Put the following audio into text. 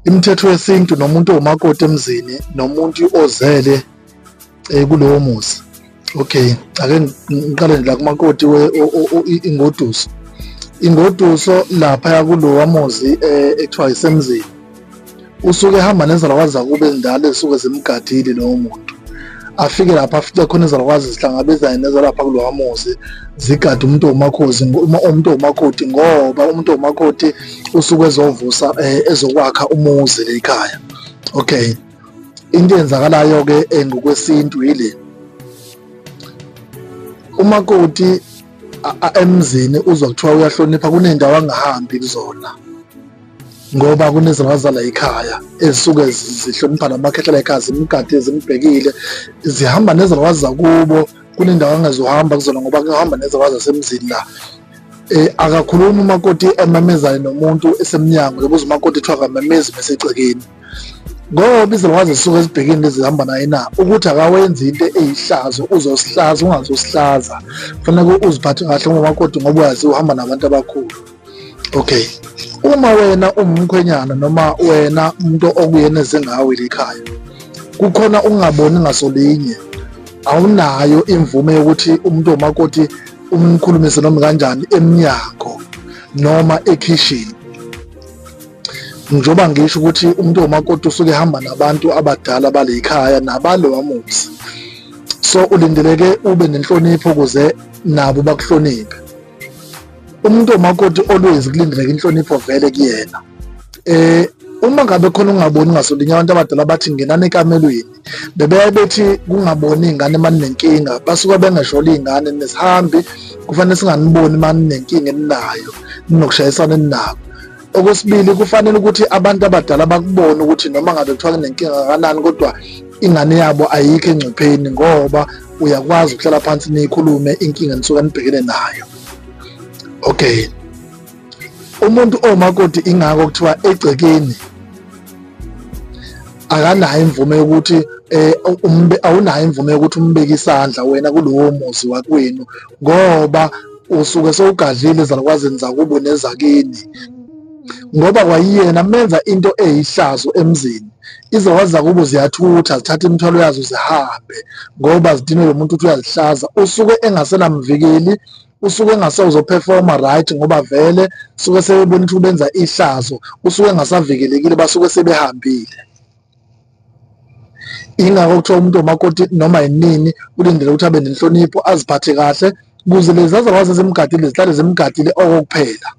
Imithetho yesintu nomuntu owumakoti emzini nomuntu ozele kulowo muzi. Okay, ake ngiqale nje la kumakoti ingoduso. Ingoduso laphaya kulowa muzi ekuthiwa isemzini. Usuke ehamba nezalukwazi zakubo ezindala ezisuke zimgadile lowo muntu. Afike lapha afice khona izalukwazi zihlangabezane nezalapha kulowa muzi zigade umuntu owumakhozi umuntu owumakoti ngoba umuntu owumakoti usuke ezovusa ezokwakha umuzi lekhaya. Okay. Into eyenzakalayo ke ngokwesintu yile. Umakoti emzini uzwa kuthiwa uyahlonipha kunendawo angahambi kuzona ngoba kunezilwazi la ekhaya ezisuke zihlonipha namakhehla la ekhaya zimgade zimbhekile zihamba nezilwazi zakubo kunendawo angezohamba kuzona ngoba kuhamba nezilwazi zasemzini la. Akakhulumi umakoti ememezayo nomuntu esemnyango lobuza umakoti kuthiwa akamemezi mesegcekeni ngoba izilwazi zisuke zibhekene lezi zihamba naye na ukuthi akawenzi into eyihlazo uzosihlaza ungazosihlaza kufanele uziphathe kahle ngomakoti ngoba uyazi uhamba nabantu abakhulu. Okay, uma wena umkhwenyana noma wena umuntu okuyena ezengawe lekhaya kukhona ungaboni ngasolinye awunayo imvume yokuthi umuntu omakoti umkhulumise noma kanjani emnyango noma ekhishini. Njengoba ngisho ukuthi umuntu omakoti usuke ehamba nabantu abadala balekhaya nabalowa muzi, so ulindeleke ube nenhlonipho ukuze nabo bakuhloniphe. Umuntu omakoti always kulindeleke inhlonipho vele kuyena. Uma ngabe khona ungaboni ngasolinye abantu abadala bathi ngenani ekamelweni bebeya bethi kungaboni iy'ngane uma ninenkinga basuke bengesholo iy'ngane nesihambi kufanele singaniboni uma ninenkinga eninayo ninokushayisana eninako. Okwesibili kufanele ukuthi abantu abadala bakubone ukuthi noma ngabe kuthiwa kunenkinga kangakanani kodwa ingane yabo ayikho engcupheni ngoba uyakwazi ukuhlala phansi niyikhulume inkinga nisuke nibhekene nayo. Okay, umuntu omakoti ingako kuthiwa egcekeni akanayo imvume yokuthi awunayo imvume yokuthi umbeke isandla wena kulowo muzi wakwenu ngoba usuke sewugadlile ezalukwazini zakubo nezakini ngoba kwayiyena menza into eyihlazo emzini izakwazi zakubo ziyathutha zithatha imithwalo yazo zihambe ngoba zidinwe lo muntu ukuthi uyazihlaza usuke engasenamvikeli usuke engasewuzoperforma right ngoba vele suke sebebona ukuthi ubenza ihlazo usuke engasavikelekile basuke sebehambile. Ingakho kuthiwa umuntu omakoti noma yinini ulindele ukuthi abe nenhlonipho aziphathe kahle ukuze lezi azakwazi ezimgadile zihlale zimgadile okokuphela.